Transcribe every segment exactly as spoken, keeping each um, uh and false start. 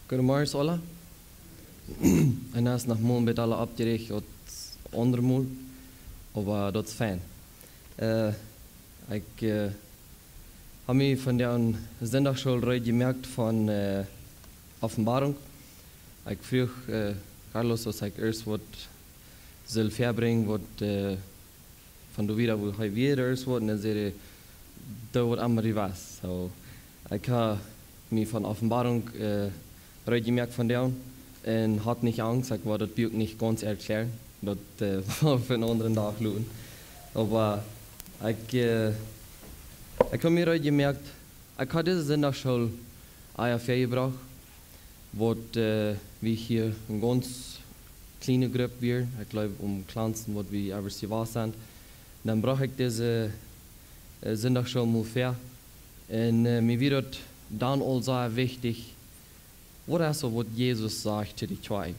Goodemorjes aula. Un daut es noch mol een bät aula oppjeräacht aus aundre Mol, oba daut es fein. Äh, ekj, äh, hab mie vondoag Sindachschool reed jemoakt von, äh, Openboarunk. Ekj fruach, äh, Carlos, aus ekj ieescht waut sull väabrinjen, waut, äh, von doa wieda, woo hee wia ieescht waut, un dan säd hee, doa waut emma du west. So, ekj hab mie von Openboarunk, äh, reed jemoakt vondoag un haud nich Angst, ekj wull daut Buak nich gaunz erkjläaren. Daut, äh, woa wie fa eenen aundren Dach loten. Oba ekj, äh, ekj hab mie reed jemoakt, ekj haud dise Sindachschool ea väajebrocht, waut, äh, wie hia eene gaunz kjliene Grupp wieren, ekj jleew, aum kjlansten, waut wie ever jewast sent. Dan brocht ekj dise, äh, Sindachschool mol väa. Un, äh, mie wia daut dan aul sea wichtich, waut es daut, waut Jesus sajcht to de Kjoakjen.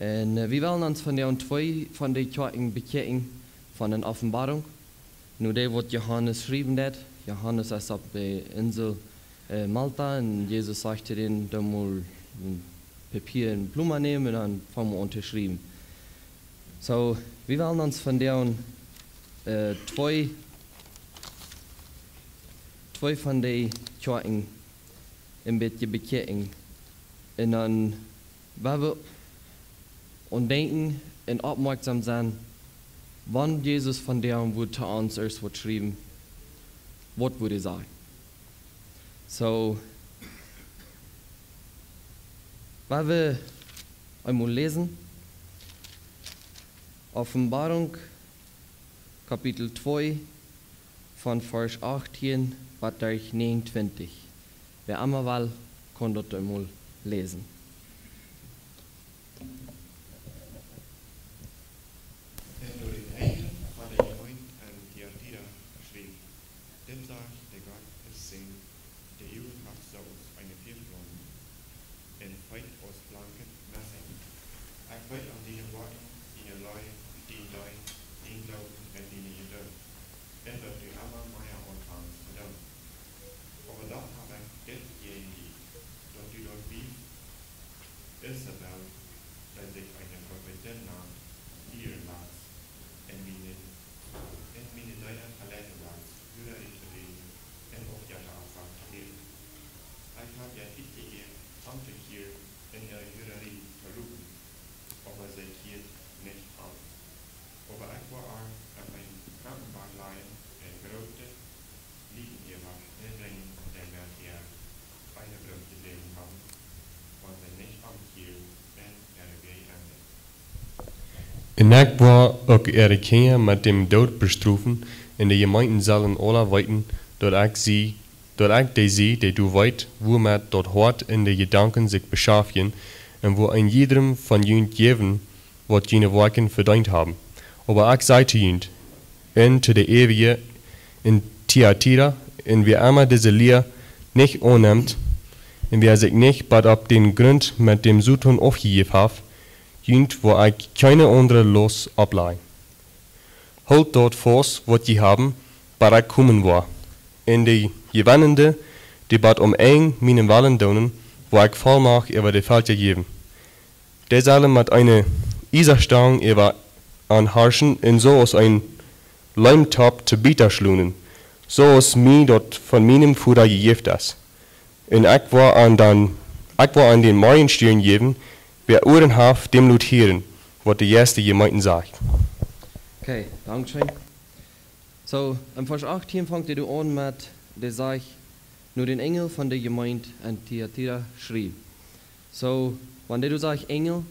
Un, äh, wie wellen ons vondoag twee von de Kjoakjen bekjikjen von de Openboarunk. Nu dee, waut Johanes schriewen deed. Johanes es opp de Insel, äh, Malta un Jesus sajcht to dän, dan mol een Papia un Pluma nämen un dan fang mau aun to schriewen. So, wie wellen ons vondoag, äh, twee, twee von de Kjoakjen een bät bekjikjen. Un dan, wan wie aun denkjen un oppmoakjsom sennen, wan Jesus vondoag wudd to ons ieescht waut schriewen, waut wudd hee sajen? So, wan wie eemol läsen, Openboarunk, Kapitel twee, von Varsch achtieen bat derch negenuntwintich. Wäa emma well, kaun daut eemol läsen. Un no dän Enjel von de Jemeent en Thyatira schreef: Dit sajcht de Gott, de Sän, dee Uagen haft soo aus eene Fischblom un Feet aus blanket Messing. Ekj weet om diene Woakjen, diene Leew, dien Deenst, dien Gloowen un diene Jeduld, un daut du emma mea aunfangst to doonen. Oba doch hab ekj dit jäajen die, daut du daut Wief Isabel, dee sikj eene Profeetin nant, lieren latst, un miene, un miene Deena veleiden latst, Hurarie to läsen un Aufjetta to vereeren. Ekj hab äa Tiet jejäft, omtokjieren un äare Hurarie to loten, oba see kjieed nich om. Oba ekj woa äa opp een Krankenbad lajen un groote Lieden äwa äa brinjen, dee met äa eene Broot jebroaken haben, wan see nich omkjieren un äare Wäaj endren. Un ekj woa uk äare Kjinja met däm Doot bestrofen, un de Jemeenten sellen aula weeten, daut ekj sie, daut ekj dee sie, dee doa weet, wuamet daut Hoat un de Jedanken sikj beschaftjen, un woa een jiedrem von junt jäwen, waut june Woakjen vedeent haben. Oba ekj saj to junt, un to de Äwje en Thyatira, un wäa emma dise Lia nich aunnemt, un wäa sikj nich bat opp dän Grunt met däm Soton aufjejäft haft, junt woa ekj kjeene aundre Laust opplajen. Hoolt daut faust, waut jie haben, bat ekj komen woa. Un de Jewennende, dee bat aum Enj mienen Wellen doonen, woa ekj Vollmacht äwa de Velkja jäwen. Dee sellen met eene Iesastang äwa an harschen un soo aus een Leemtopp to Bieta schlonen, soo aus mie daut von mienen Voda jejäft es. Un ekj woa an dan, ekj woa an dän Morjenstiern jäwen, wäa Uaren haft, däm lot hieren, waut de Jeist de Jemeenten sajcht. Okay, dankscheen. So, en Varsch achtieen fangt hee aun met, dee sajcht: "No dän Enjel von de Jemeent en Thyatira schrief." So, wan dee doa sajcht Enjel,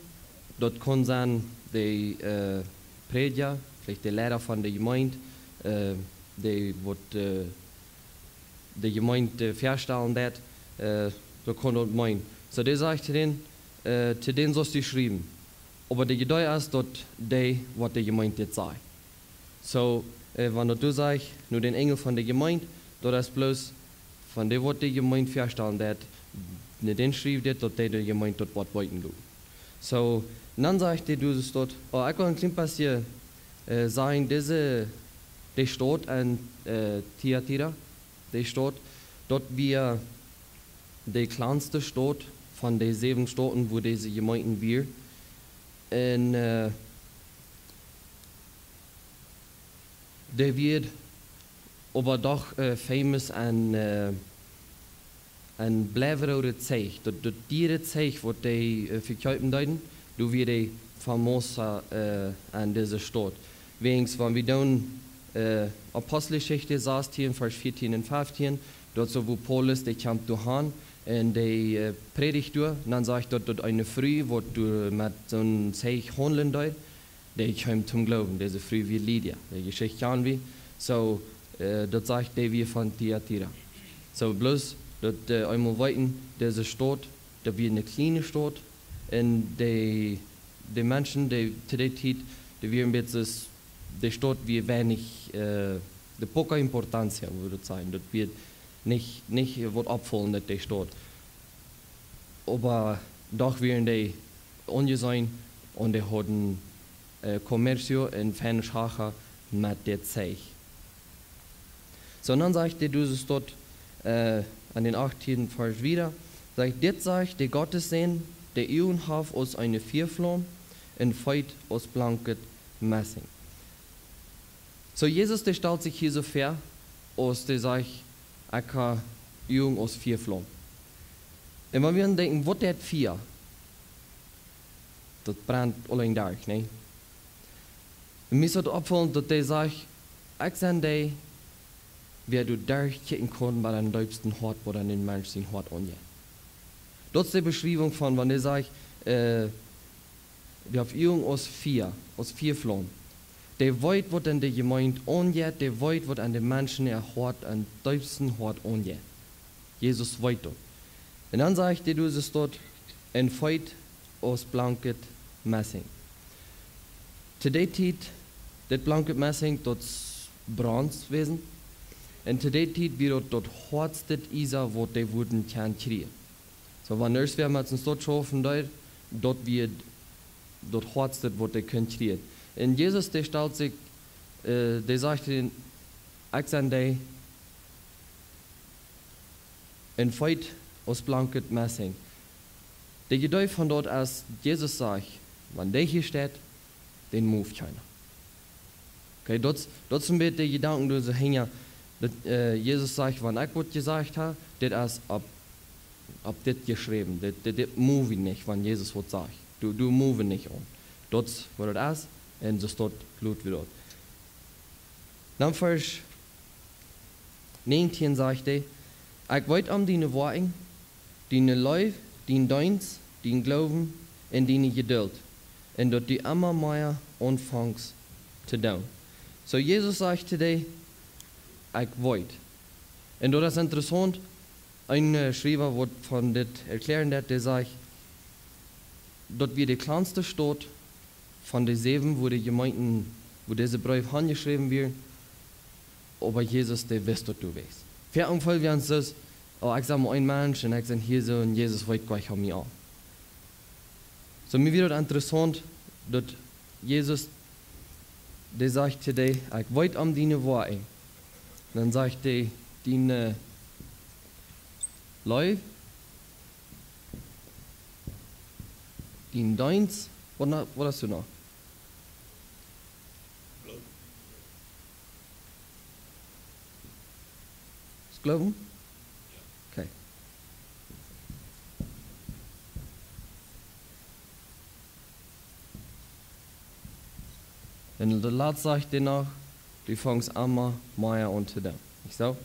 daut kaun sennen de, äh, Prädja, veleicht de Leida von de Jemeent, äh, dee waut, äh, de Jemeent, äh, väastalen deit, äh, daut kaun daut meenen. So, dee sajcht to dän, äh, to dän saust du schriewen. Oba de Idee es daut dee, waut de Jemeent dit sajcht. So, äh, wan daut doa sajcht, no dän Enjel von de Jemeent, daut es bloos von dee, waut de Jemeent väastalen deit, no dän schrieft dit, daut dee de Jemeent daut woat weeten doonen. So, dan sajcht hee doa daut, oh, ekj well een kjlien bät, äh, sajen, dise, dee Staut en, äh, Thyatira, dee Staut, daut wia de kjlanste Staut von de säwen Stoten, wua dise Jemeenten wieren. Un, äh, dee wia oba doch, äh, famous aun, äh, aun bleiwrodet Zeich. Daut, daut diere Zeich, waut dee, äh, vekjeepen deeden, doa wia dee famosa, äh, aun dise Staut. Wäajens, wan wie doonen, äh, Aposteljeschicht sastieen, Varsch vieetieen un feftieen, daut es wua Paulus, dee kjemt doa han un dee, äh, prädicht doa. Un dan sajcht daut, daut eene Fru, waut doa met soon Zeich haundlen deed, dee kjeem toom Gloowen. Dise Fru wia Lydia. De Jeschicht kjanen wie. Soo, äh, daut sajcht, dee wia von Thyatira. Soo, bloos daut, äh, eemol weeten, dise Staut, daut wia eene kjliene Staut. Un de, de Menschen, dee to dee Tiet, dee wieren een bät, de Staut wia weinich, äh, de poca importancia, wudd ekj sajen. Daut wia nich, nich waut oppfaulendet, de Staut. Oba doch wieren dee aunjeseenen un dee hauden, äh, comercio un feine Sachen met dit Zeich. Soo, un dan sajcht dee, daut es daut, äh, aun dän achttienden Varsch wieda, sajcht: "Dit sajcht de Gottessän, dee Uagen haft aus eene Fiaflaum un Feet aus blanket Messing." Soo, Jesus, dee stalt sikj hia soo väa, aus dee sajcht: "Ekj hab Uagen aus Fiaflaum." Un wan wie dan denkjen, waut daut Fia, daut brent aul een Dach, nä? Un mie es daut oppjefollen, daut dee sajcht: "Ekj sie dee, wäa doa derchkjikjen kaun bat aum deepsten Hoat, waut aum Mensch sien Hoat aunjeit." Daut es de Beschriewunk von, wan dee sajcht, äh, "Wie haben Uagen aus Fia, aus Fiaflaum." Dee weet, waut aun de Jemeent aunjeit, dee weet, waut aun de Menschen äa Hoat, aum deepsten Hoat aunjeit. Jesus weet daut. Un dan sajcht dee, daut es daut: "Un Feet aus blanket Messing." To dee Tiet, dit blanket Messing, daut es Bronz wesen. Un to dee Tiet wia daut daut hoatste Iesa, waut dee wudden kjennen kjrieen. Soo, wan irjentwäa met soon Stoot schaufen deed, daut wia daut hoatste, waut dee kunnen kjrieen. Un Jesus, dee stalt sikj, äh, dee sajcht: "Ekj sie dee, un Feet aus blanket Messing." De Idee von daut es, Jesus sajcht: "Wan dee hia steit, dän move kjeena." Okay, daut, daut es een bät de Jedanken, dee doa hinja, daut, äh, Jesus sajcht: "Wan ekj waut jesajcht hab, dit es opp, opp dit jeschräwen, dit, dit, dit move nich, wan Jesus waut sajcht. Du, du move nich aun." Daut es waut daut es, un soo steit daut kloa wada. Dan Varsch näajentieen sajcht hee: "Ekj weet om diene Woakjen, diene Leew, dien Deenst, dien Gloowen un diene Jeduld, un daut du emma mea aunfangst to doonen." Soo, Jesus sajcht to dee: "Ekj weet." Un daut es interessaunt, een, äh, Schriewa, waut von dit erkjläaren deed, dee sajcht, daut wia de kjlanste Stoot von de säwen, wua de Jemeenten, wua dise Breef hanjeschräwen wia, oba Jesus, dee wist daut doa wia. Fa een Deel wia ons daut: "Oh, ekj sie mau een Mensch un ekj sie hia soo un Jesus weet goanich aun mie aun." Soo, mie wia daut interessaunt, daut Jesus, dee sajcht to dee: "Ekj weet om diene Woakjen." Dan sajcht hee: "Diene Leew, dien Deenst." Waut no-, waut es doa noch? Gloowen? Okay. Un de latste sajcht hee noch: "Du fangst emma mea aun to doonen." Nich soo?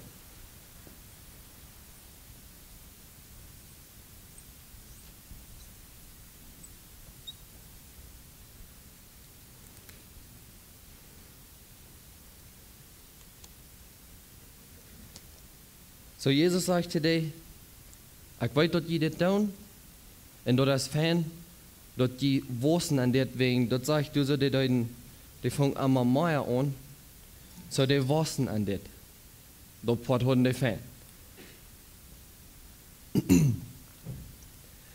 Soo, Jesus sajcht to dee: "Ekj weet, daut jie dit doonen, un daut es fein, daut jie waussen aun dit." Wäajen, daut sajcht doa soo, dee deeden, dee fungen emma mea aun. Soo, dee waussen aun dit. Daut Poat hauden dee fein.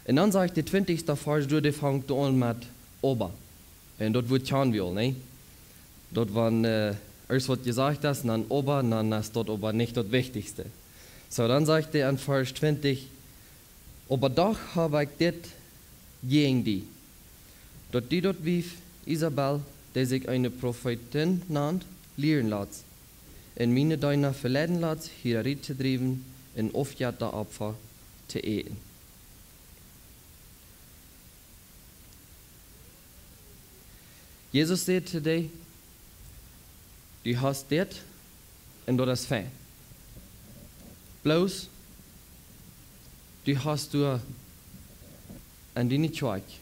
Un dan sajcht de twintichste Varsch doa, dee fangt aun met "oba". Un daut Wuat kjanen wie aul, nä? Daut wan, äh, irjent waut jesajcht es, dan "oba", dan es daut oba nich daut Wichtichste. Soo, dan sajcht hee aun Varsch twintich: Oba doch hab ekj dit jäajen die, daut du daut Wief Isabel, dee sikj eene Profeetin nant, lieren latst, un miene Deena veleiden latst, Hierarie to driewen un Aufjettaopfa to äten. Jesus säd to dee: Du hast dit un daut es fein. Bloos, du hast doa aun diene Kjoakj,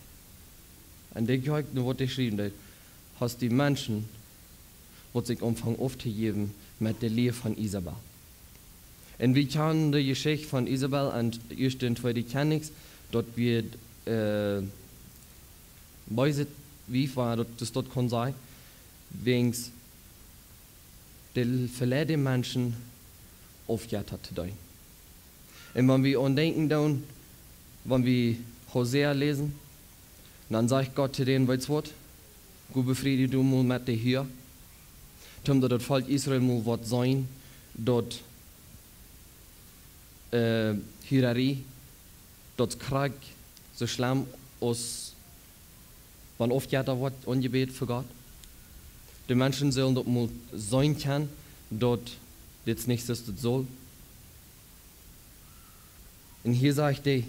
aun de Kjoakj, no waut dee schriewen deed, hast du Menschen, waut sikj aunfangen auftojäwen met de Lia von Isabel. Un wie kjanen de Jeschicht von Isabel aun Ieeschte un Tweede Kjennichs, daut wia, äh, beeset Wief, wua daut, daut daut kaun sennen, wäajens dee veleid de Menschen, Aufjetta to deenen. Un wan wie aun denkjen doonen, wan wie Hosea läsen, dan sajcht Gott to dän: Weetst waut? Go befrie die du mol met de Hia, toom daut daut Volkj Israel mol woat seenen, daut, äh, Hierarie, daut krakjt soo schlemm aus wan Aufjetta woat aunjebät fa Gott. De Menschen sellen daut mol seenen kjennen, daut dit nich soo es, daut saul. Un hia sajcht hee: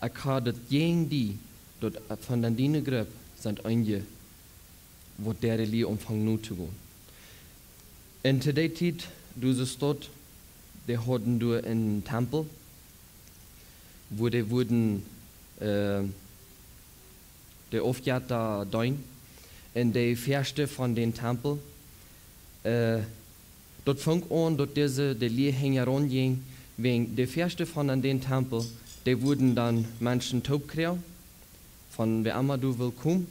Ekj hab daut jäajen die, daut von aun diene Grupp sent eenje, waut dee Lia aunfangen no to gonen. Un to dee Tiet, dise Staut, dee hauden doa eenen Tempel, wua dee wudden, äh, de Aufjetta deenen. Un de Väaschte von dän Tempel, äh, daut funk aun, daut dise, de Lia hinjaraun jinkj, wäajen de Väaschte von aun dän Tempel, dee wudden dan Menschen toopkjrieen, von wäa emma doa wull komen.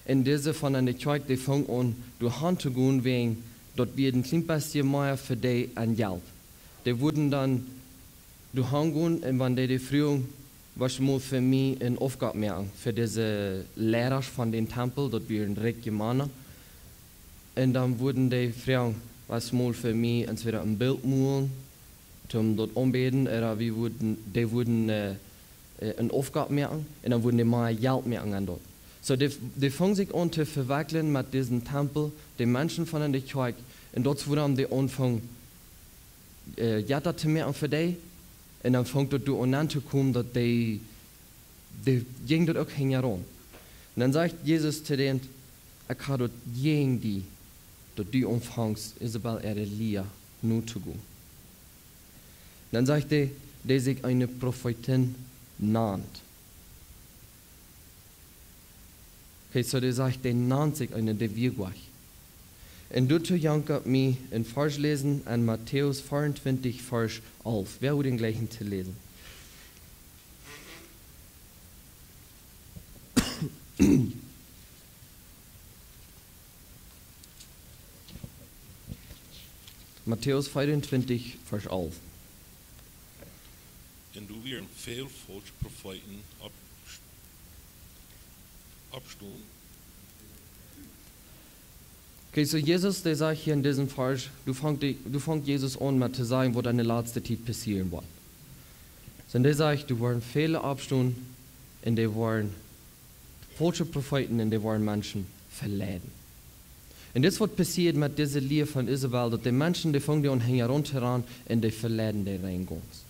Un dise von aun de Kjoakj, dee funk aun, doa han to gonen, wäajen daut wia een kjlien bät mea fa dee aun Jelt. Dee wudden dan doa han gonen un wan dee, dee fruagen: Wurscht mol fa mie eene Aufgow moaken fa dise Leida von dän Tempel, daut wieren rikje Mana. Un dan wudden dee fruagen: Wurscht mol fa mie entwäda een Bilt molen, toom daut aunbäden, ooda wie wudden, dee wudden, äh, äh, eene Aufgow moaken, un dan wudden dee mea Jelt moaken aun daut. Soo, dee, dee fungen sikj aun to vewekjlen met disen Tempel, de Menschen von aun de Kjoakj, un daut es wuarom dee aunfungen, äh, Jetta to moaken fa dee, un dan funk daut doa aun to komen, daut dee, dee jinkj daut uk hinjaraun. Un dan sajcht Jesus to dän: Ekj hab daut jäajen die, daut du aunfangst, Isabel äare Lia no to gonen. Dan sajcht hee: Dee sikj eene Profeetin nant. Okay, soo dee sajcht, dee nant sikj eene, dee wia goa. Un doatoo jankat mie een Varsch läsen aun Matäus vea un twintich, Varsch alf. Wäa haft dän jlikjen to läsen? Matäus vea un twintich, Varsch alf. Un doa wieren väl faulsche Profeeten opp-, oppjestonen. Okay, soo Jesus, dee sajcht hia en disen Varsch, doa fangt dee, doa fangt Jesus aun met to sajen, waut en de latste Tiet passieren woat. Soo, dee sajcht, doa woaren väle oppstonen un dee woaren faulsche Profeeten un dee woaren Menschen veleiden. Un dit es waut passieet met dise Lia von Isabel, daut de Menschen, dee fungen dee aun hinjaraun to rannen un dee veleiden dee rein gaunz.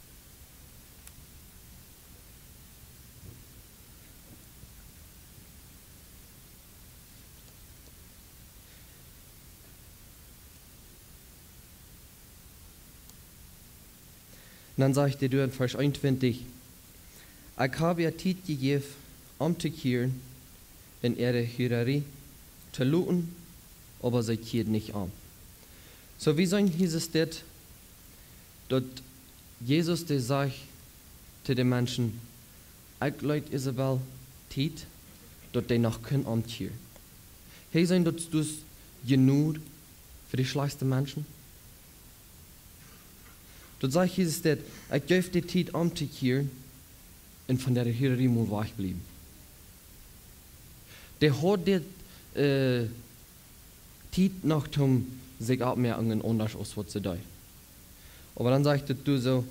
Dan sajcht hee doa en Varsch eenuntwintich: Ekj hab äa Tiet jejäft omtokjieren un äare Hurarie to loten, oba see kjieeden nich om. Soo, wie seenen hia es dit, daut Jesus, dee sajcht to de Menschen: Ekj leet Isabel Tiet, daut dee noch kunn omkjieren. Hee säd, daut es Jnod fa de schlajchtste Menschen. Daut sajcht Jesus, daut: Ekj jeef dee Tiet omtokjieren un von de Hurarie mol wajchbliewen. Dee haud dee, äh, Tiet noch toom sikj oppmoaken aundasch aus waut see deed. Oba dan sajcht et doa soo,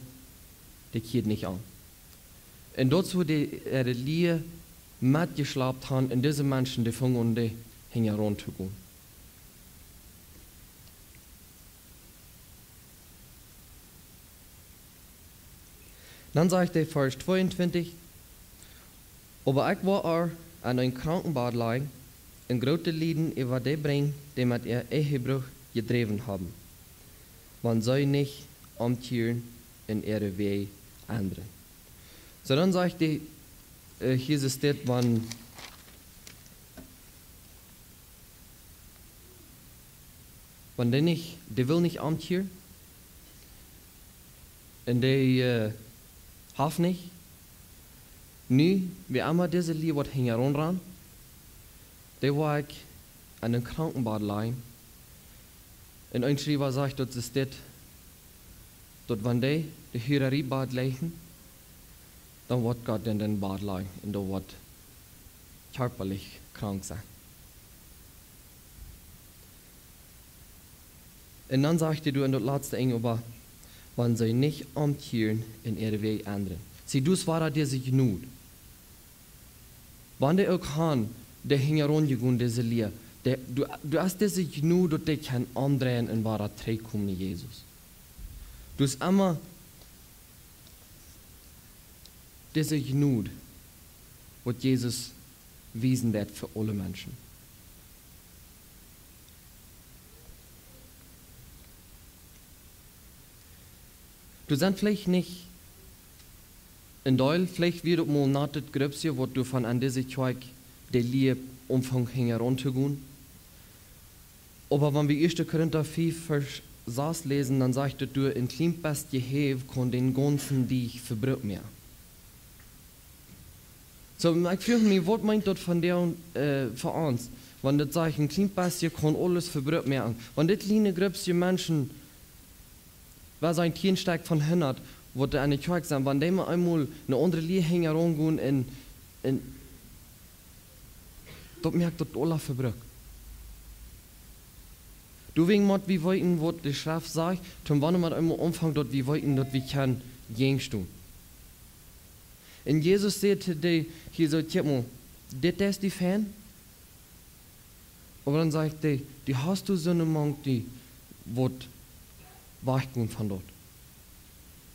Ekj hia nich aun. Un daut es woo dee äare Lia metjeschlapt han un dise Menschen, dee fungen aun dee hinjaraun to gonen. Dan sajcht hee, Varsch tweeuntwintich: "Oba ekj woa äa aun een Krankenbad lajen un groote Lieden äwa dee brinjen, dee met äa Ehebruch jedräwen haben, wan see nich omkjieren un äare Wäaj endren." Soo, dan sajcht hee, äh, hia es dit, wan, wan dee nich, dee well nich omkjieren un dee, äh, haft nich. Nu, wäa emma dise Lia woat hinjaraun rannen, dee woa ekj aun een Krankenbad lajen. Un een Schriewa sajcht, daut es dit, daut wan dee de Hureriebad lajen, dan woat Gott dän en dän Bad lajen un dee woat kjarpalich krank sennen. Un dan sajcht hee doa en daut latste Enj, oba wan see nich omkjieren un äare Wäaj endren. See, daut es wua dise Jnod. Wan dee uk han, dee hinjaraun jegonen, dise Lia, dee, daut, daut es dise Jnod, daut dee kjennen omdreien un wada trigjkomen no Jesus. Daut es emma dise Jnod, waut Jesus wiesen woat fa aule Menschen. Doa sent veleicht nich een Deel, veleicht wia daut mol nich daut Gruppsje, waut doa von aun dise Kjoakj de Lia aunfunk hinjaraun to gonen. Oba wan wie Ieeschte Korinta fiew, Varsch sas läsen, dan sajcht daut doa: "Een kjlien bät Häw kaun dän gaunzen Deajch vebrukt moaken." Soo, ekj fruach mie, waut meent daut vondoag, äh, fa ons? Wan daut sajcht, een kjlien bät kaun aules vebrukt moaken. Wan dit kjliene Gruppsje Menschen, waut sent tieen Stekj von hundat, waut doa aun de Kjoakj sent, wan dee mau eemol eene aundre Lia hinjaraun gonen un, un daut moakt daut aula vebrukt. Doawäajen mott wie weeten, waut de Schreft sajcht, toom wan wie eemol aunfangen, daut wie weeten, daut wie kjennen jäajenstonen. Un Jesus säd to dee hia soo: "Kjikj mol, dit es die fein." Oba dan sajcht hee: "Du hast doa soone mank die, waut wajchgonen von daut.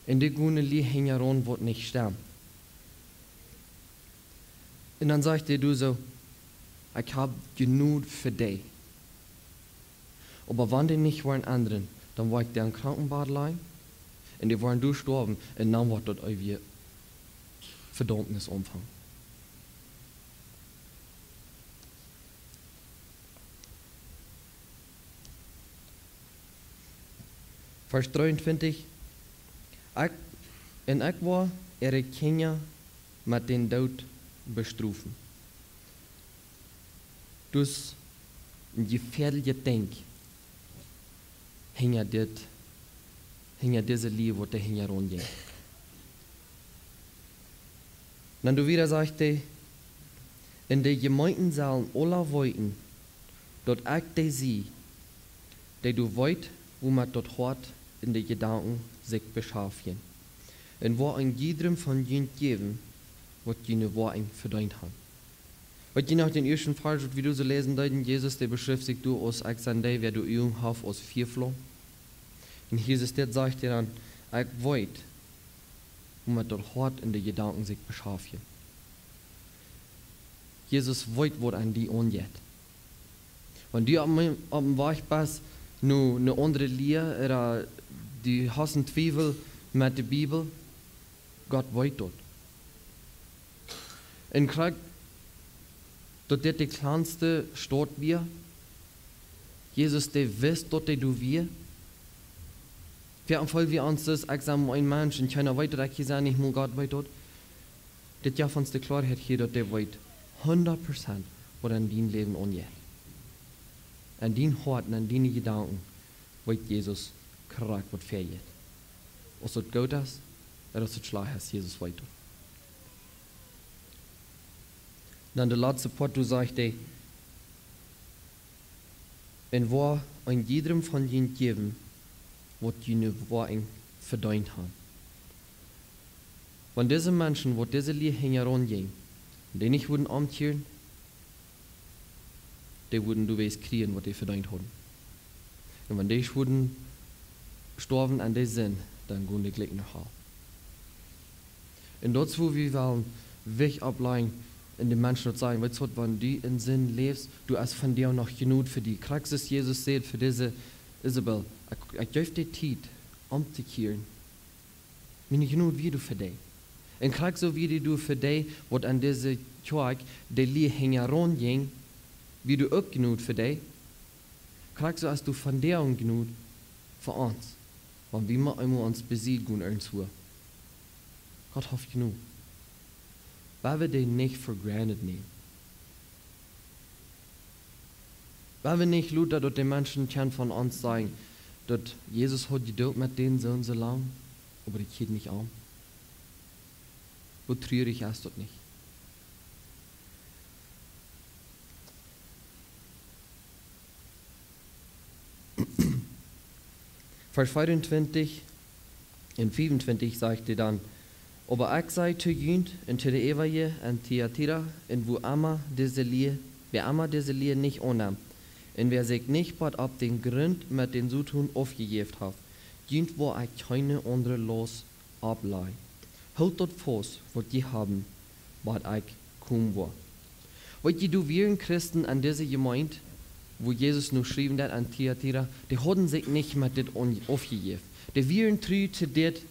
Un dee gonen ne Lia hinjaraun, waut nich stemmt." Un dan sajcht hee doa soo: "Ekj hab Jnod fa dee. Oba wan dee nich woaren endren, dan woa ekj dee aun een Krankenbad lajen un dee woaren doa stoawen un dan woat daut eewje Vedaumnis aunfangen." Varsch dreeuntwintich: "Ekj, un ekj woa äare Kjinja met dän Doot bestrofen." Daut es een jefäadlichet Dinkj hinja dit, hinja dise Lia, waut doa hinjaraun jinkj. Dan doa wieda sajcht hee: "Un de Jemeenten sellen aula weeten, daut ekj dee sie, dee doa weet, woo met daut Hoat un de Jedanken sikj beschaftjen. Un woa een jiedrem von junt jäwen, waut june Woakjen vedeent han." Weet jie noch dän ieeschten Varsch, waut wie doa soo läsen deeden? Jesus, dee beschrift sikj doa aus: "Ekj sie dee, wäa de Uagen haft aus Fiaflaum." Un hia es dit, sajcht hee dan: "Ekj weet, woo met daut Hoat un de Jedanken sikj beschaftjen." Jesus weet, waut aun die aunjeit. Wan du opp een, opp een Wajch best no, no aundre Lia, ooda du hast een Twiewel met de Bibel, Gott weet daut. Un krakjt daut dit de kjlanste Staut wia, Jesus, dee wist, daut dee doa wia. Wie haben väl, wie ons es, ekj sie mau een Mensch un kjeena weet, daut ekj hia sie, nich mol Gott weet daut. Dit jeft ons de Kloarheit hia, daut dee weet hundat Prozent, waut aun dien Läwen aunjeit. Aun dien Hoat un aun diene Jedanken weet Jesus krakjt, waut väajeit. Aus daut goot es, ooda aus daut schlajcht es, Jesus weet daut. Dan de latste Poat, doa sajcht hee: "Un woa een jiedrem von junt jäwen, waut june Woakjen vedeent han." Wan dise Menschen, waut dise Lia hinjaraun jinjen, dee nich wudden omkjieren, dee wudden doawäajen kjrieen, waut dee vedeent hauden. Un wan dee wudden stoawen aun de Sind, dan gonen dee jlikj no Hal. Un daut es, woo wie wellen Wicht oppläajen un de Menschen daut sajen: Weetst waut, wan du en Sind läfst, du, es von die noch Jnod fa die. Krakjt soo aus Jesus säd fa dise Isabel: Ekj, ekj jeef die Tiet omtokjieren. Miene Jnod wia doa fa die. Un krakjt soo wia dee doa fa dee, waut aun dise Kjoakj de Lia hinjaraun jinkj, wia doa uk Jnod fa dee. Krakjt soo es doa vondoag Jnod fa ons, wan wie mau eemol ons besied gonen irjentwua. Gott haft Jnod. Wie woaren dee nich for granted nämen. Wie woaren nich loten, daut de Menschen kjennen von ons sajen, daut Jesus haud Jedult met dän Sän soo lang, oba dee kjikjt nich om. Woo trurich es daut nich? Varsch veeauntwintich un fiefuntwintich sajcht hee dan: Oba ekj saj to junt un to de äwaje en Tiatira un wua emma dise Lia, wäa emma dise Lia nich aunnemt, un wäa sikj nich bat opp dän Grunt met dän Soton aufjejäft haft, junt woa ekj kjeene aundre Laust oppläajen. Hoolt daut faust, waut jie haben, bat ekj komen woa. Weetst du, doa wieren Christen en dise Jemeent, wua Jesus nu schriewen deed, en Tiatira, dee hauden sikj nich met dit aun-, aufjejäft. Dee wieren tru to dit,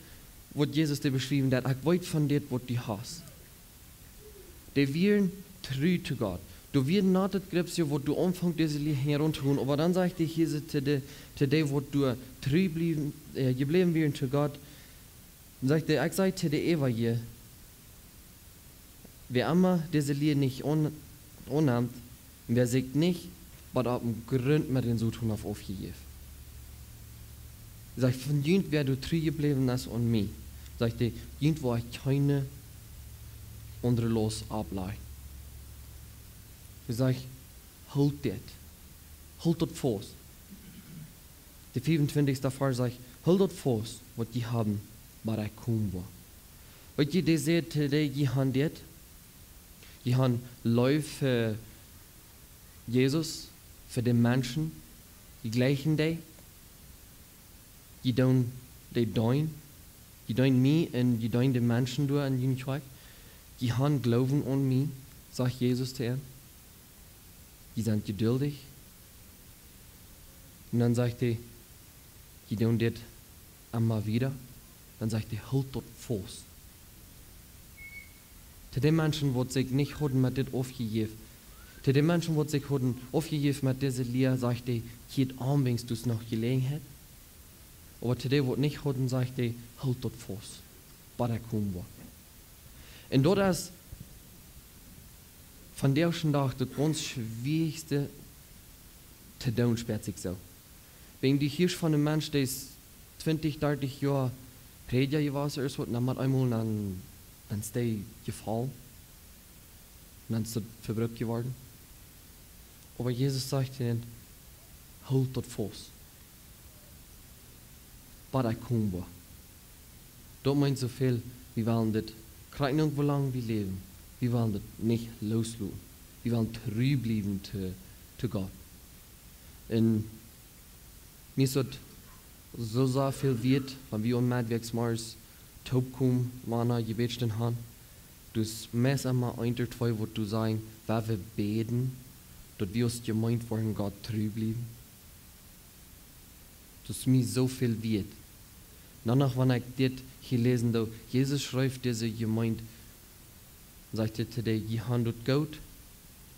waut Jesus dee beschriewen deed: Ekj weet von dit, waut du hast. Dee wieren tru to Gott. Doa wia noch daut Grapsje, waut doa aunfunk, dise Lia hinjaraun to gonen. Oba dan sajcht hee hia to de, to dee, waut doa tru bliewen, äh, jebläwen wieren to Gott, dan sajcht hee: Ekj saj to de äwaje, wäa emma dise Lia nich aun-, aunnemt, un wäa sikj nich bat opp dän Grunt met dän Soton haft aufjejäft. Hee sajcht: Von junt, wäa doa tru jebläwen es aun mie, sajcht hee, junt woa ekj kjeene aundre Laust oppläajen. Hee sajcht: Hoolt dit. Hoolt daut faust. De fiefuntwintichste Varsch sajcht: Hoolt daut faust, waut jie haben, bat ekj komen woa. Weetst du, dee säd to dee: Jie han dit. Jie han Leew fa Jesus, fa de Menschen. Jie jleichen dee. Jie doonen dee deenen. Jie deenen mie un jie deenen de Menschen doa en june Kjoakj. Jie han Gloowen aun mie, sajcht Jesus to an. Jie sent jeduldich. Un dan sajcht hee: Jie doonen dit emma wada. Dan sajcht hee: Hoolt daut faust. To de Menschen, waut sikj nich hauden met dit aufjejäft, to de Menschen, waut sikj hauden aufjejäft met dise Lia, sajcht hee: Kjieet om, wiels doa es noch Jeläajenheit. Oba to dee, waut nich hauden, sajcht hee: Hoolt daut faust, bat ekj komen woa. Un daut es vondoag dän Dach daut gaunz schwierichste to doonen, spieet sikj soo. Wan du hieescht von een Mensch, dee es twintich, dartich Joa Prädja jewast es, waut dan met eemol dan, dan es dee jefollen, dan es daut vebrukt jeworden. Oba Jesus sajcht to an: Hoolt daut faust, bat ekj komen woa. Daut meent soo väl, wie wellen dit, krakjt uk woo lang wie läwen, wie wellen dit nich loosloten. Wie wellen tru bliewen to, to Gott. Un mie es daut soo sea väl wieet, wan wie aun Meddwäakjs zemorjes toopkomen, wan wie Jebäd han, daut es meist emma eent ooda twee, waut doa sajen, wua wie bäden, daut wie aus Jemeent woaren Gott tru bliewen. Daut es mie soo väl wieet. Dan noch, wan ekj dit hia läsen doo, Jesus schrift dise Jemeent, sajcht hee to dee: Jie han daut goot,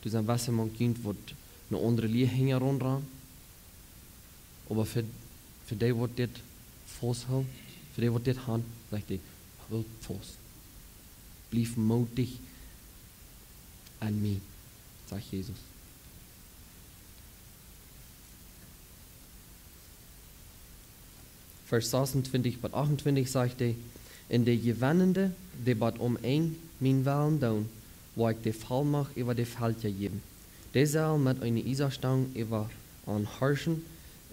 doa sent wesse mank junt, waut eene aundre Lia hinjaraun rannen. Oba fa, fa dee, waut dit fausthoolen, fa dee, waut dit han, sajcht hee: Hoolt faust. Bliewt mootich aun mie, sajcht Jesus. Varsch sasuntwintich bat achtuntwintich sajcht hee: Un de Jewennende, dee bat aum Enj mienen Wellen doonen, woa ekj de Vollmacht äwa de Velkja jäwen. Dee sellen met eene Iesastang äwa an harschen,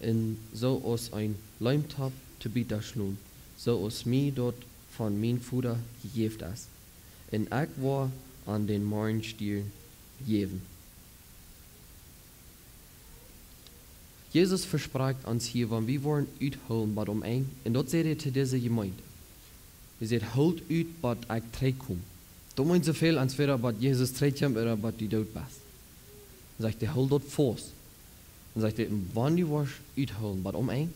un soo aus een Leemtopp to Bieta schlonen, soo aus mie daut von mien Voda jejäft es, un ekj woa an dän Morjenstieren jäwen. Jesus vesprakjt ons hia, wan wie woaren uthoolen bat om Enj, un daut säd hee to dise Jemeent. Hee säd: "Hoolt ut bat ekj trigjkom." Daut meent soo väl, entwäda bat Jesus trigjkjemt ooda bat du doot best. Dan sajcht hee: "Hool daut faust." Dan sajcht hee: "Wan du woascht uthoolen bat om Enj,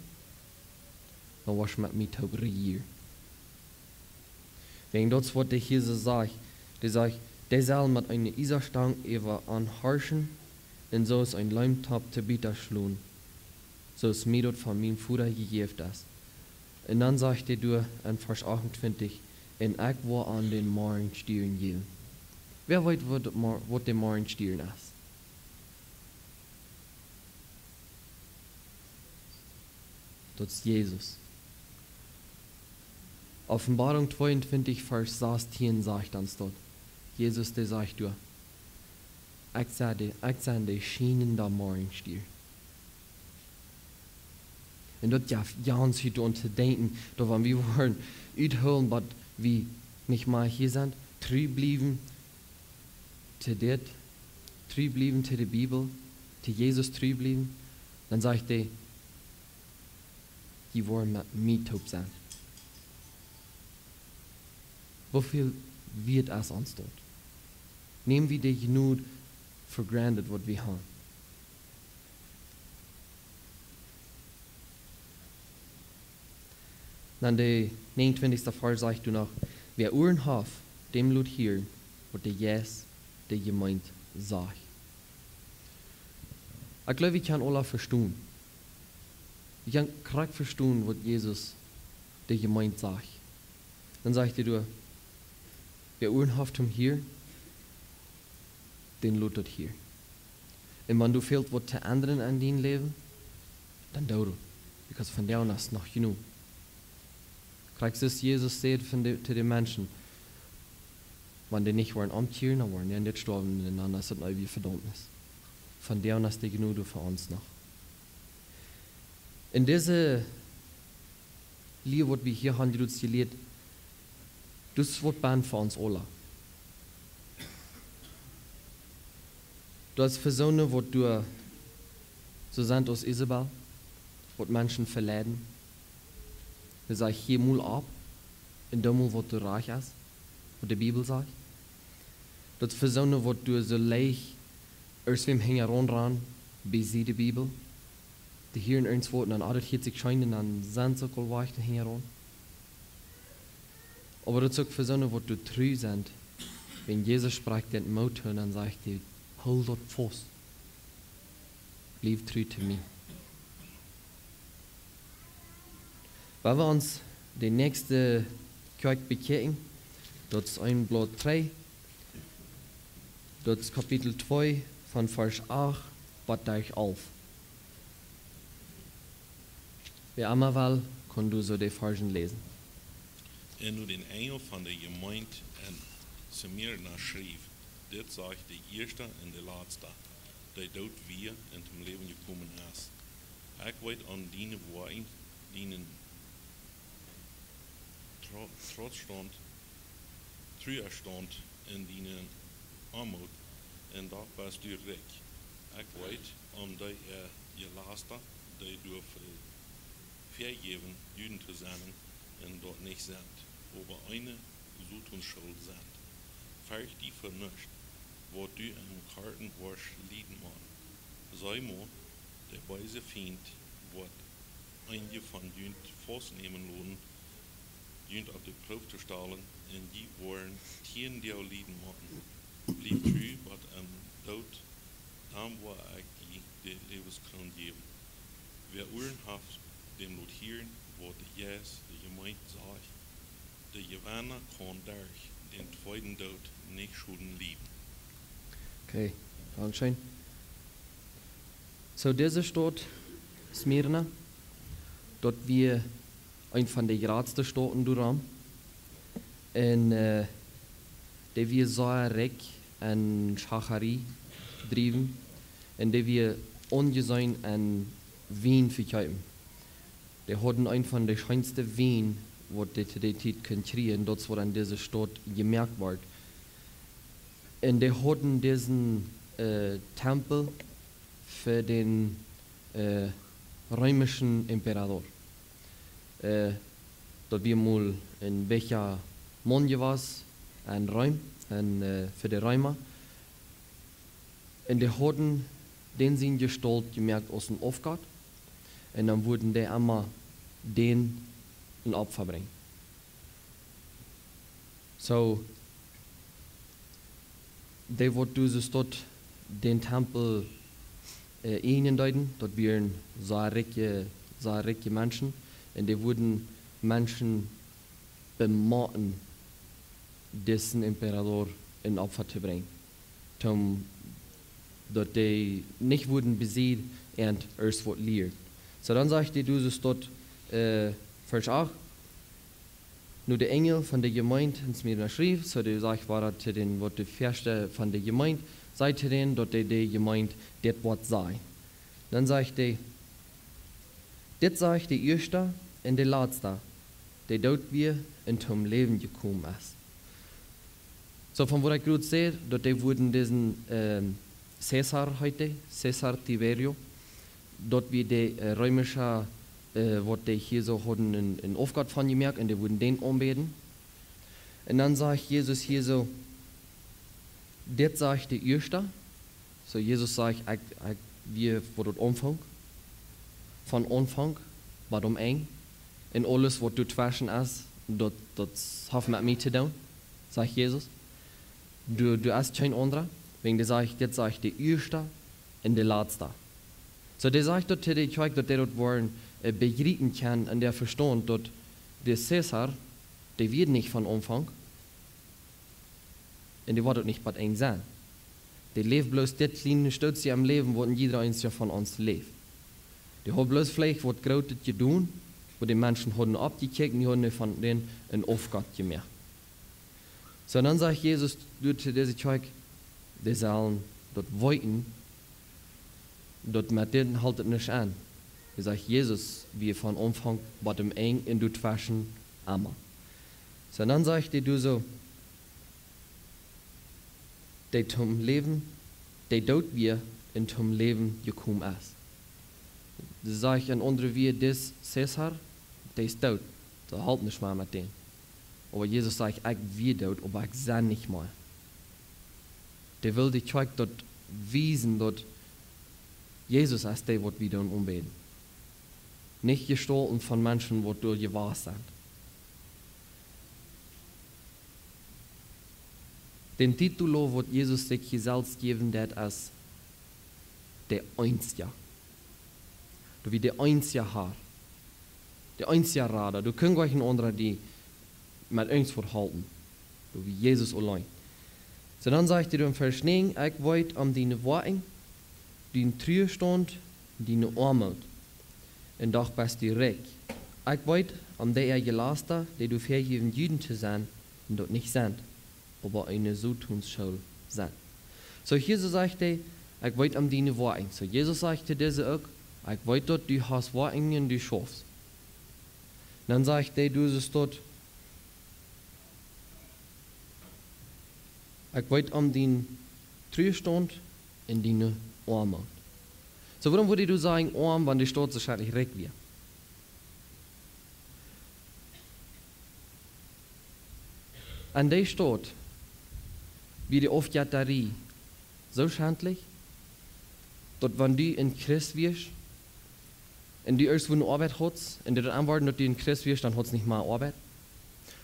dan woascht met mie toop rejieren." Wäajen daut es waut de Jesus sajcht. Dee sajcht: "Dee sellen met eene Iesastang äwa an horchen, un soo aus een Leemtopp to Bieta schlonen, soo aus mie daut von mien Voda jejäft es." Un dan sajcht hee doa en Varsch achtuntwintich: "Un ekj woa an dän Morjenstieren jäwen." Wäa weet waut daut Mor-, waut de Morjenstieren es? Daut es Jesus. Openboarunk tweeuntwintich, Varsch sastieen sajcht ons daut. Jesus, dee sajcht doa: "Ekj sie de, ekj sie de schienende Morjenstier." Un daut jeft, jeft ons hia aun to denkjen, daut wan wie woaren uthoolen, waut wie nich mea hia sent, tru bliewen to dit, tru bliewen to de Bibel, to Jesus tru bliewen, dan sajcht hee: "Jie woaren met mie toop sennen." Woo väl wieet es ons daut? Näm wie de Jnod for granted, waut wie haben? Dan de näajenuntwintichste Varsch sajcht doa noch: "Wäa Uaren haft, däm lot hieren, waut de Jeist de Jemeent sajcht." Ekj jleew, wie kjennen aula vestonen. Wie kjennen krakjt vestonen, waut Jesus de Jemeent sajcht. Dan sajcht hee doa: "Wäa Uaren haft toom hieren, dän lot daut hieren." Un wan doa fält waut to endren aun dien Läwen, dan doo daut. Because vondoag es noch jenoch. Krakjt soo aus Jesus säd von de, to de Menschen, wan dee nich woaren omkjieren, dan woaren dee en dit stoawen un dan es daut eene eewje Vedaumnis. Vondoag es de Jnod fa ons noch. En dise Lia, waut wie hia haben jelieet, daut es waut bie ons aula. Daut es fa soone, waut doa soo sent aus Isabel, waut Menschen veleiden. Dee sajen: "Hia mol opp un doo mol, waut doa rajcht es, waut de Bibel sajcht." Daut es fa soone, waut doa soo leicht aus wäm hinjaraun rannen, besied de Bibel. Dee hieren irjentwaut un dan, ah, daut hieet sikj scheen, un dan sent see uk aul wajch hinjaraun. Oba daut es uk fa soone, waut doa tru sent. Wan Jesus sprakjt dän Moot too un dan sajcht hee: "Hool daut faust. Bliew tru to mie." Wan wie ons de näakjste Kjoakj bekjikjen, daut es een Blaut trigj, daut es Kapitel twee von Varsch acht bat derch alf. Wäa emma well, kaun doa soo de Varschen läsen. Un no dän Enjel von de Jemeent en Smyrna schriew: Dit sajcht de ieeschta un de latsta, dee doot wia un toom Läwen jekomen es: Ekj weet om diene Woakjen, dienen Tro-, Trotzstaunt, Truastaunt un dienen Oamoot, un doch best du rikj. Ekj weet om dee äa Jelasta, dee doa väajäwen, Juden to sennen, un daut nich sent, oba eene Sotaunschool sent. Fercht die fa nuscht, waut du em Goaden woascht lieden motten. See mott, de beese Fient, woat eenje von junt faustnämen loten, junt opp de Proow to stalen, un jie woaren tieen Doag lieden motten. Bliew tru bat em Doot, dan woa ekj die de Läwenskroon jäwen. Wäa Uaren haft, däm lot hieren, waut de Jeist de Jemeent sajcht. De Jewenna kaun derch dän tweeden Doot nich Schoden lieden. Okay, dankscheen. Soo, dise Staut, Smyrna, daut wia eent von de jratste Stauten doa rom. Un, äh, dee wia sea rikj en Schacharie driewen. Un dee wia aunjeseenen en Wien vekjeepen. Dee hauden eent von de scheenste Wien waut dee to dee Tiet kunnen kjrieen, daut waut aun dise Staut jemoakt wort. Un dee hauden disen, äh, Tempel fa dän, äh, reemischen Emperador. Äh, daut wia mol een wichtja Maun jewast en Reem, en, äh, fa de Reema. Un dee hauden dän siene Jestault jemoakt aus een Aufgott. Un dan wudden dee emma dän een Opfa brinjen. Soo, dee waut dise Staut dän Tempel, äh, ieejnen deeden, daut wieren sea rikje, sea rikje Menschen. Un dee wudden Menschen bemotten, disen Emperador een Opfa to brinjen. Toom, daut dee nich wudden besied un ieescht waut lieren. Soo, dan sajcht dee dise Staut, äh, Varsch acht, nu de Enjel von de Jemeent en Smyrna schrift, soo dee sajcht, wia daut to dän, waut de Fieeschte von de Jemeent, säd to dän, daut dee de Jemeent dit Wuat säd. Dan sajcht dee, dit sajcht de Ieeschta un de Latsta, dee doot wia un toom Läwen jekomen es. Soo, von waut ekj krakjt säd, daut dee wudden disen, ähm, Cäsar heet dee, Cäsar Tiberio, daut wia de, äh, reemische, äh, waut dee hia soo hauden een, een Aufgott von jemoakt un dee wudden dän aunbäden. Un dan sajcht Jesus hia soo, dit sajcht de Ieeschta. Soo, Jesus sajcht, ekj, ekj wia waut daut aunfunk. Von Aunfank bat aum Enj. Un aules waut doatweschen es, daut, daut haft met mie to doonen, sajcht Jesus. Doa, doa es kjeen aundra. Wäajen dee sajcht, dit sajcht de Ieeschta un de Latsta. Soo, dee sajcht daut to de Kjoakj, daut dee daut woaren, äh, bejriepen kjennen un dee vestonen, daut de Cäsar, dee wia nich von Aunfank, un dee woat uk nich bat Enj sennen. Dee läft bloos dit kjliene Stootje aum Läwen, waut een jieda eena von ons läft. Dee haud bloos veleicht waut Grootet jedonen, wua de Menschen hauden oppjekjikjt un dee hauden von dän een Aufgott jemoakt. Soo, dan sajcht Jesus doa to dise Kjoakj, dee sellen daut weeten, daut met dän helt et nich aun. Dee sajcht, Jesus wia von Aunfank bat aum Enj un doatweschen emma. Soo, dan sajcht dee doa soo, dee toom Läwen, dee doot wia un toom Läwen jekomen es. Dee sajcht een aundre wia, dis Cäsar, dee es doot. Daut halpt nich mea met dän. Oba Jesus sajcht, ekj wia doot, oba ekj sie nich mea. Dee well de Kjoakj daut wiesen, daut Jesus es dee, waut wie doonen aunbäden. Nich Jestaulten von Menschen, waut doa jewast sent. Dän Titel, waut Jesus sikj hia selfst jäwen deed, es de Eensja. Doa wia de Eensja Har. De Eensja Rada. Doa kunn goanich een aundra die met ons vehalpen. Doa wia Jesus auleen. Soo, dan sajcht hee doa em Varsch näajen, ekj weet om diene Woakjen, dienen Truastaunt, diene Oamoot. Un doch best du rikj. Ekj weet om dee äa Jelasta, dee du väajäwen Juden to sennen, un daut nich sent, oba eene Sotonsschool sent. Soo, hia soo sajcht hee, ekj weet om diene Woakjen. Soo, Jesus sajcht to dise uk, ekj weet daut du hast Woakjen un du schaufst. Dan sajcht hee, du sest daut, ekj weet om dienen Truastaunt un diene Oamoot. Soo, wuarom wudd hee doa sajen oam, wan de Staut soo schrakjlich rikj wia? Aun dee Staut wia de Aufjettarie soo schentlich, daut wan du een Christ wieescht, un du ieescht wua eene Oabeit haudst, un daut aunworden daut du een Christ wieescht, dan haudst nich mea Oabeit.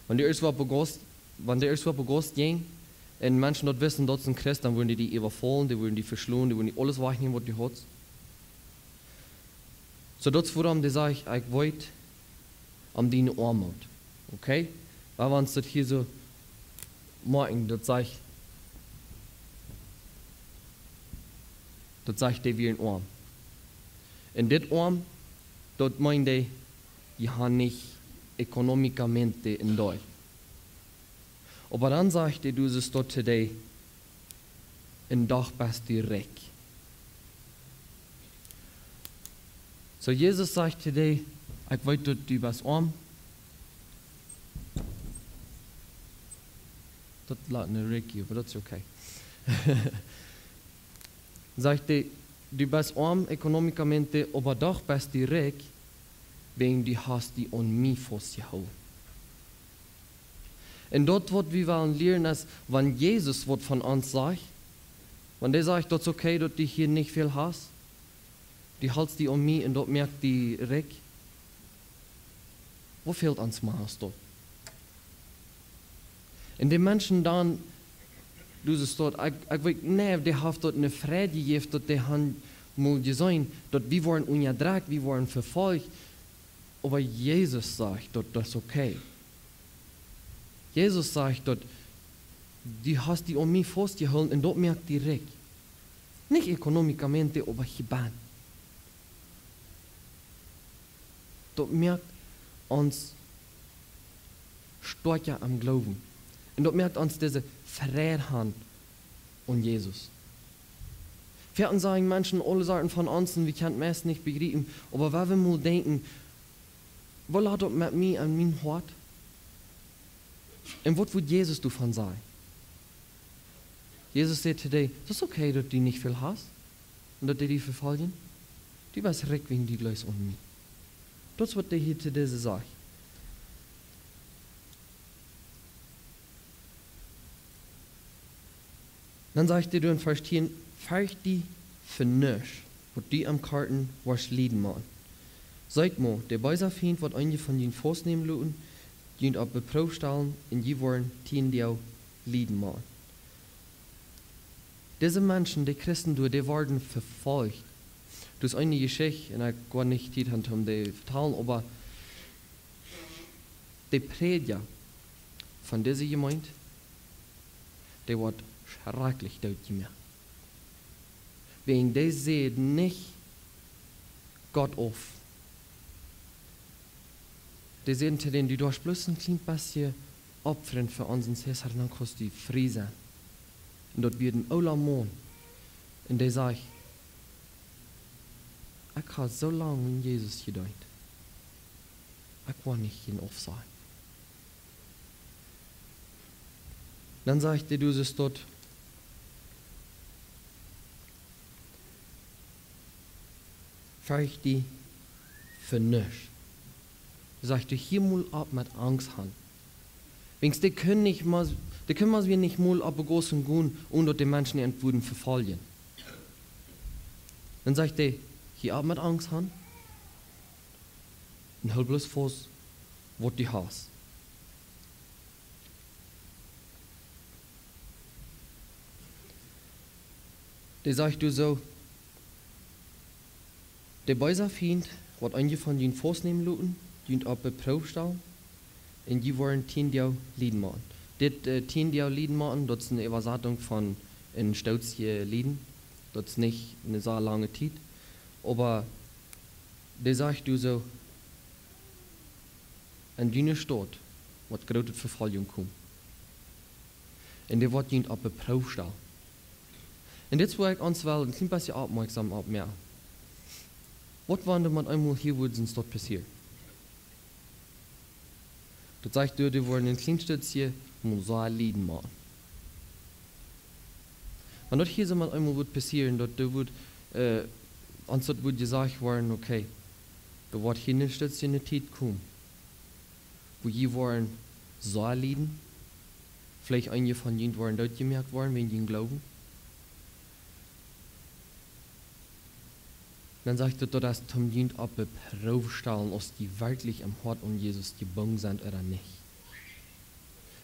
Wan du ieescht wua opp de Gauss, wan du ieescht wua opp de Gauss jinjst, un Menschen daut wisten, daut es een Christ, dan wudden dee die äwafaulen, dee wudden die veschlonen, dee wudden die aules wajchnämen, waut du haudst. Soo daut es wuarom dee sajcht, ekj weet om diene Oamoot. Okay? Wan wie ons daut hia soo moakjen, daut sajcht, daut sajcht, dee wieren oam. Un dit oam, daut meent dee, dee haben nich economicamente en Deuk. Oba dan sajcht hee, du sest daut to dee, un doch best du rikj. Soo, Jesus sajcht to dee, ekj weet daut du best oam, Daut lat ne rikj, oba daut es okay. Sajcht hee: "Du best oam economicamente, oba doch best du rikj, wäajen du hast die aun mie faustjehoolen." Un daut, waut wie wellen lieren, es, wan Jesus waut von ons sajcht, wan dee sajcht: "Daut es okay, daut du hia nich väl hast, du holst die aun mie un daut moakt die rikj." Waut fält ons mea aus daut? Un dee Menschen dan, du sajchst daut, ekj, ekj weet, nä, dee haft daut ne Freid jejäft, daut dee han mol jeseenen, daut wie woaren unjadrekjt, wie woaren vefolcht, oba Jesus sajcht daut, daut es okay. Jesus sajcht daut: "Du hast die aun mie faustjehoolen un daut moakt die rikj." Nich economicamente, oba hia bennen. Daut moakt ons stoakja em Gloowen. Un daut moakt ons dise Freid han aun Jesus. Wie kjennen sajen, Menschen, aule Sorten von ons, un wie kjennen meist nich bejriepen, oba wan wie mol denkjen: "Waut lat daut met mie aun mien Hoat?" Un waut wudd Jesus doavon sajen? Jesus säd to dee: "Daut es okay, daut du nich väl hast un daut dee die vefoljen. Du best rikj, wäajen du jleefst aun mie." Daut es, waut hee hia to dise sajcht. Dan sajcht hee doa en Varsch tieen: "Fercht die fa nuscht, waut du em Koaten woascht lieden motten. Seet mau, de beese Fient woat eenje von junt faustnämen loten, junt opp de Proow stalen un jie woaren tieen Doag lieden motten." Dise Menschen, dee Christen doa, dee worden vefolcht. Daut es eene Jeschicht, un ekj woa nich Tiet han om dee to vetalen, oba de Prädja von dise Jemeent, dee woat schrakjlich dootjemoakt. Wäajen dee säd nich Gott auf. Dee säden to dän: "Du doascht bloos een kjlien bät opfren fa ons, un Cäsar, dan kaust du frie sennen." Un daut wia een oola Maun. Un dee sajcht: "Ekj hab soo lang aun Jesus jedeent. Ekj woa nich hia aufsajen." Dan sajcht hee, du sajchst daut: "Fercht die fa nuscht." Sajcht hee: "Hia mol opp met Angst han." Wäajen dee kunnen nich mol, dee kunnen mol wada nich mol opp de Gaussen gonen, onen daut de Menschen an wudden vefoljen. Dan sajcht hee: "Hia opp met Angst han. Un hool bloos faust, waut du hast." Dee sajcht doa soo: "De beese Fient woat eenje von junt faustnämen loten, junt opp de Proow stalen, un jie woaren tieen Doag lieden motten." Dit, äh, tieen Doag lieden motten, daut es eene Äwasatunk von een Stootje lieden. Daut es nich eene soo lange Tiet. Oba dee sajcht doa soo: "En june Staut woat groote Vefoljunk komen. Un dee woat junt opp de Proow stalen." Un dit es, wua ekj ons well een kjlien bät oppmoakjsom opp moaken. Waut wan doa met eemol hia wudd sent daut passieren? Daut sajcht doa, dee woaren een kjlien Stootje mol soo lieden motten. Wan daut hia soo met eemol wudd passieren, daut doa wudd, äh, ons daut wudd jesajcht woaren: "Okay, doa woat hia een Stootje eene Tiet komen, wua jie woaren soo lieden, veleicht eenje von junt woaren dootjemoakt woaren wäajen äa Gloowen." Dan sajcht daut, daut es toom junt opp de Proow stalen, aus jie werkjlich em Hoat aun Jesus jebungen sent ooda nich.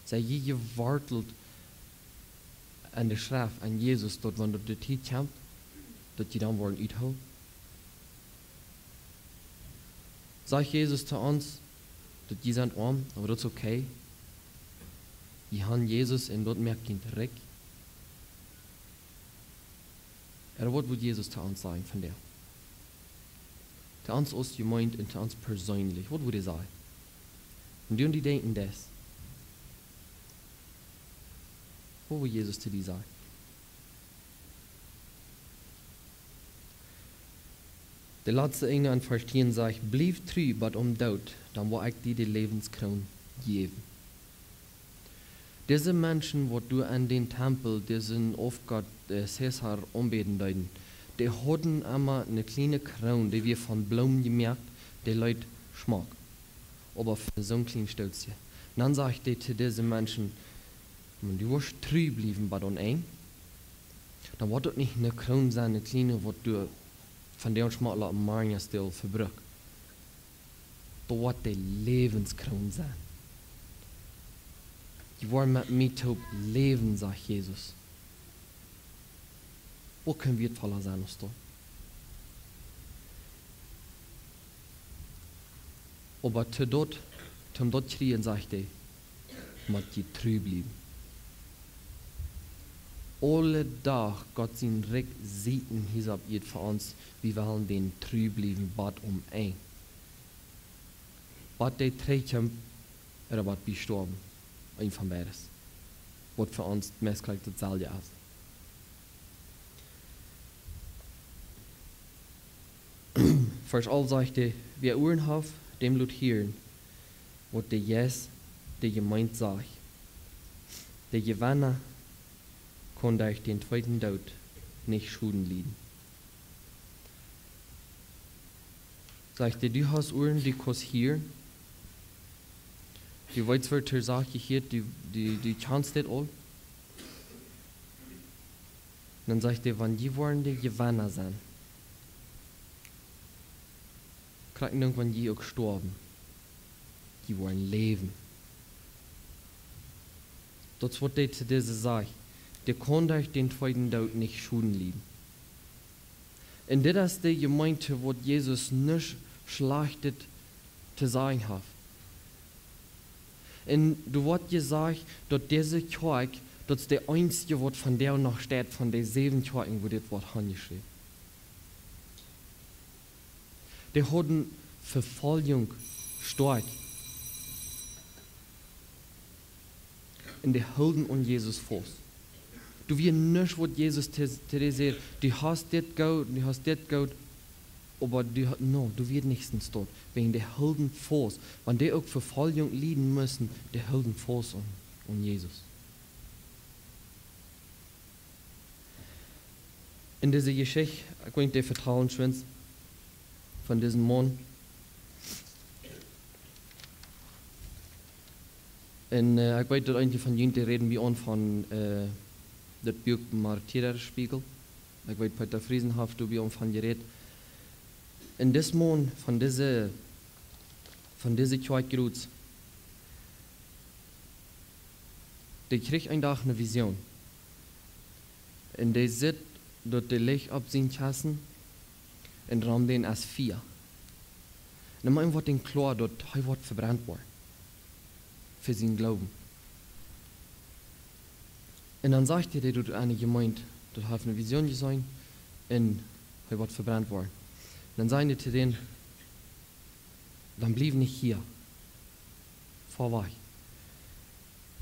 Sent jie jewortelt aun de Schreft, aun Jesus, daut wan daut de Tiet kjemt, daut jie dan woaren uthoolen? Sajcht Jesus to ons, daut jie sent oam, oba daut es okay? Jie han Jesus un daut moakt junt rikj? Ooda waut wudd Jesus to ons sajen vondoag? To ons aus Jemeent un to ons perseenlich. Waut wudd hee sajen? Un du, un dee denkjen daut. Waut wudd Jesus to die sajen? De latste Enj en Varsch tieen sajcht: "Bliew tru bat aum Doot, dan woa ekj die de Läwenskroon jäwen." Dise Menschen, waut doa en dän Tempel disen Aufgott, äh, Cäsar aunbäden deeden, dee hauden emma eene kjliene Kroon, dee wia von Bloomen jemoakt, dee leet schmock. Oba fa soon kjlien Stootje. Dan sajcht hee to dise Menschen: "Wan du woascht tru bliewen bat aum Enj, dan woat daut nich eene Kroon sennen, eene kjliene, waut du von dän schmock loten, morjen es dee aul vebrukt. Daut woat de Läwenskroon sennen. Jie woaren met mie toop läwen," sajcht Jesus. Waut kunn wieetvolla sennen aus daut? Oba to daut, toom daut kjrieen, sajcht hee, mott jie tru bliewen. Aule Dach Gott sien Rikj sieekjen hia opp Ieed fa ons, wie wellen dän tru bliewen bat aum Enj. Bat dee trigj kjemt, ooda bat wie stoawen. Eent von beides. Waut fa ons meist krakjt daut selwje es. Varsch alf sajcht hee: "Wäa Uaren haft, däm lot hieren, waut de Jeist de Jemeent sajcht. De Jewenna kaun derch dän tweeden Doot nich Schoden lieden." Sajcht hee: "Du hast Uaren, du kaust hieren. Du weetst, waut to sajen es, du, du, du kjanst dit aul." Dan sajcht hee: "Wan jie woaren de Jewenna sennen, krakjt dan, wan jie uk stoawen, jie woaren läwen." Daut es waut hee to dise sajcht. Dee kaun derch dän tweeden Doot nich Schoden lieden. Un dit es de Jemeent, waut Jesus nuscht Schlajchtet to sajen haft. Un doa woat jesajcht, daut dise Kjoakj, daut es de eensje, waut vondoag noch steit von de säwen Kjoakjen, wua dit woat hanjeschräwen. Dee hauden Vefoljunk stoakj. Un dee hilden aun Jesus faust. Doa wia nuscht, waut Jesus to, to dee säd: "Du hast dit goot, du hast dit goot." Oba dee ha-, no, doa wia nuscht en stoakj. Wäajen dee hilden faust. Wan dee uk Vefoljunk lieden musten, dee hilden faust aun, aun Jesus. En dise Jeschicht, ekj well dee vetalen, schwind, von disen Maun. Un, äh, ekj weet, daut eenje von junt, dee räden bie ons von, äh, daut Buak Martyrerspiegel. Ekj weet, Peter Friesen haft doa bie ons von jerät. Un dis Maun von dise, von dise Kjoakj Gruts, dee kjrieech een Dach eene Vision. Un dee sitt, daut de Licht opp sien Kjessen un rom dän es Fia. Un mau woat dän kloa, daut hee woat vebrent woaren fa sienen Gloowen. Un dan sajcht hee, dee doa aun de Jemeent, daut hee haft eene Vision jeseenen un hee woat vebrent woaren. Dan säden dee to dän: "Dan bliew nich hia. Foa wajch."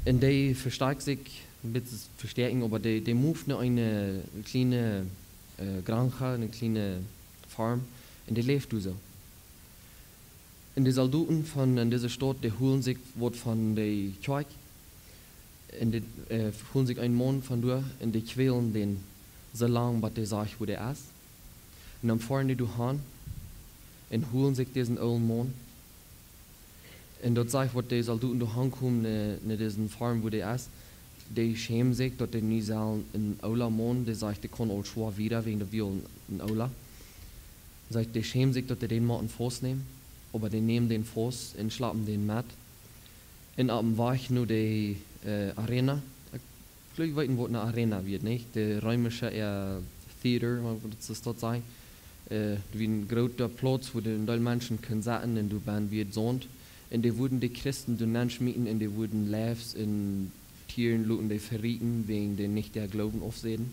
Un dee vestakjt sikj, een bät vestakjen, oba dee, dee moved no eene kjliene, äh, granja, eene kjliene Farm. Un dee läwd doa soo. Un de Soldoten von, en dise Staut, dee holden sikj waut von de Kjoakj. Un dee, äh, holden sikj een Maun von doa un dee kwälden dän soo lang, bat dee sach, wua dee es. Un dan foaren dee doa han un holden sikj disen oolen Maun. Un daut sajcht, waut de Soldoten doa hankomen, no, no dise Farm, wua dee es, dee schämen sikj, daut dee nu sellen een oola Maun, dee sajcht, dee kaun aul schwoa wieda, wäajen dee wia een, een oola. Sajcht, dee schämen sikj, daut dee dän motten faustnämen, oba dee nämen dän faust un schleppen dän met. Un oppem Wajch no de, äh, Arena. Ekj jleew, jie weeten, waut eene Arena wia, nich? De reemische, äh, Theater, waut, waut es daut, saj? Äh, wia een groota Plauz, wua een Deel Menschen kunnen sitten un doa bennen wia Saunt. Un dee wudden de Christen doa nenschmieten un dee wudden Leew un Tieren loten dee verieten, wäajen dee nich äa Gloowen aufsäden.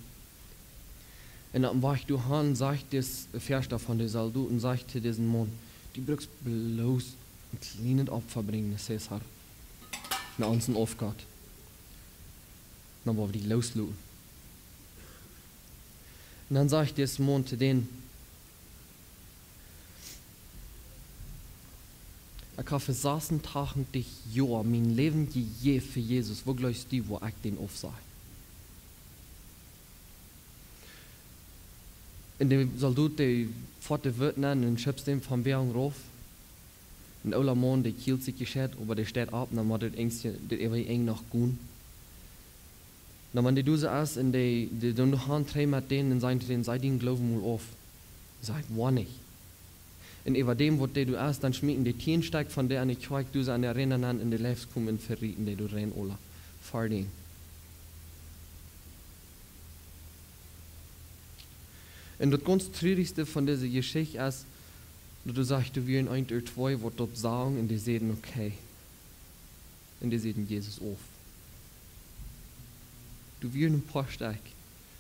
Un oppem Wajch doa han sajcht dis Väascht von de Soldoten, sajcht to disen Maun: "Du brukst bloos een kjlienet Opfa brinjen, Cäsar, no onsen Aufgott. Dan woa wie die loosloten." Un dan sajcht dis Maun to dän: Ekj hab fa sasuntachentich Joa mien Läwen jejäft fa Jesus. Woo jleefst du, woo ekj dän aufsaj? Un de Soldot, dee foat de Wieed nenn un schupst dän vom Boagen rauf. Een oola Maun, dee kjielt sikj jescheit, oba dee steit opp, dan mott daut Enjstje, daut äwa Enj noch gonen. Dan wan dee doa soo es un dee, dee doonen doa han trigj met dän un sajen to dän: "Saj dien Gloowen mol auf." Saj: "Woa nich." Un äwa däm, waut dee doa es, dan schmieten dee tieen Stekj von dee aun de Kjoakj doa soo aun de Ränd aun un de Leew komen un velieren dee doa rein aula. Velieren. Un daut gaunz Trurichste von dise Jeschicht es, daut du sajchst, doa wieren eent ooda twee, waut daut sagen un dee säden: "Okay." Un dee säden Jesus auf. Doa wieren een poa Stekj,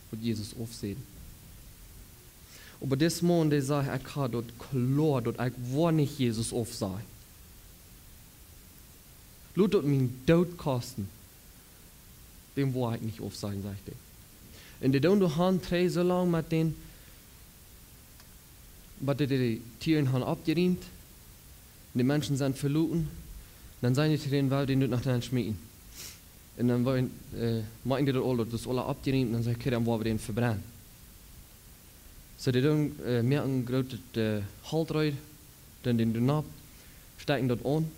waut Jesus aufsäden. Oba dis Maun, dee säd: "Ekj hab daut kloa, daut ekj woa nich Jesus aufsajen. Lot daut mien Doot kosten. Dän woa ekj nich aufsajen", sajcht hee. Un dee doonen doa han trigj soo lang met dän, bat dee de Tieren han oppjerieemt, de Menschen sent veloten, dan sajen dee to dän: "Well wie dän doa noch nenn schmieten?" Un dan woaren, äh, moakjen dee daut aul, daut es aula oppjerieemt, dan sajen: "Okay, dan woa wie dän vebrennen." Soo, dee doonen, äh, moaken een grootet, äh, Holt reed, doonen dän doa nopp, stekjen daut aun.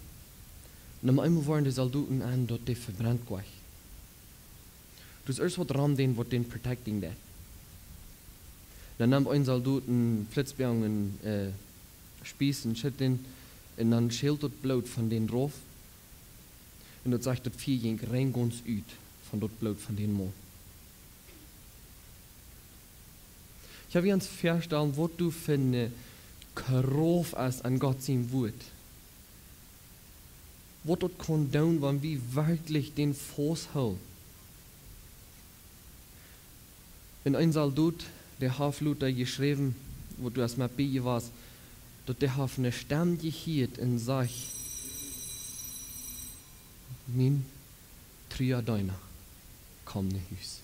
Un opp eemol woaren de Soldoten en, daut dee vebrennt woat. Daut es ieescht waut rom dän, waut dän protecting deit. Dan nemt een Soldot een Flitzboagen un, äh, Spieß un schitt dän, un dan schält daut Bloot von dän rauf. Un daut sajcht, daut Fia jinkj rein gaunz ut von daut Bloot von dän Maun. Ekj hab hia ons väastalen, waut doa fa eene Krauft es aun Gott sien Wuat. Waut daut kaun doonen, wan wie werkjlich dän fausthoolen. Un een Soldot, dee haft lota jeschräwen, waut doa es met bie jewast, daut dee haft eene Stemm jehieet un säd: "Mien trua Deena, komm no Hus."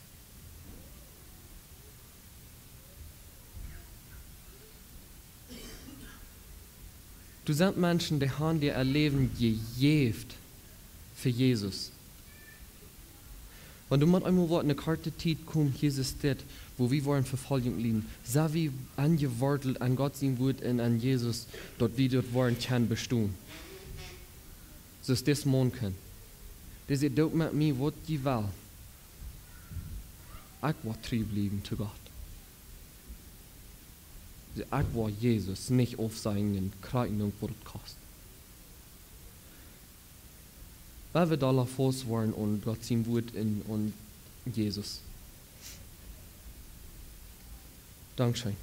Doa sent Menschen, dee han äa Läwen jejäft fa Jesus. Wan doa mau eemol woat eene korte Tiet komen, hia es dit, wua wie woaren Vefoljunk lieden, sent wie aunjewortelt aun Gott sien Wuat un aun Jesus, daut wie doa woaren kjennen bestonen. Soo aus dis Maun kaun. Dee sajcht: "Doot met mie waut jie wellen. Ekj woa tru bliewen to Gott." Soo, ekj woa Jesus nich aufsajen, krakjt uk waut daut kost. Well wie doa faust woaren aun Gott sien Wuat un aun Jesus. Dankscheen.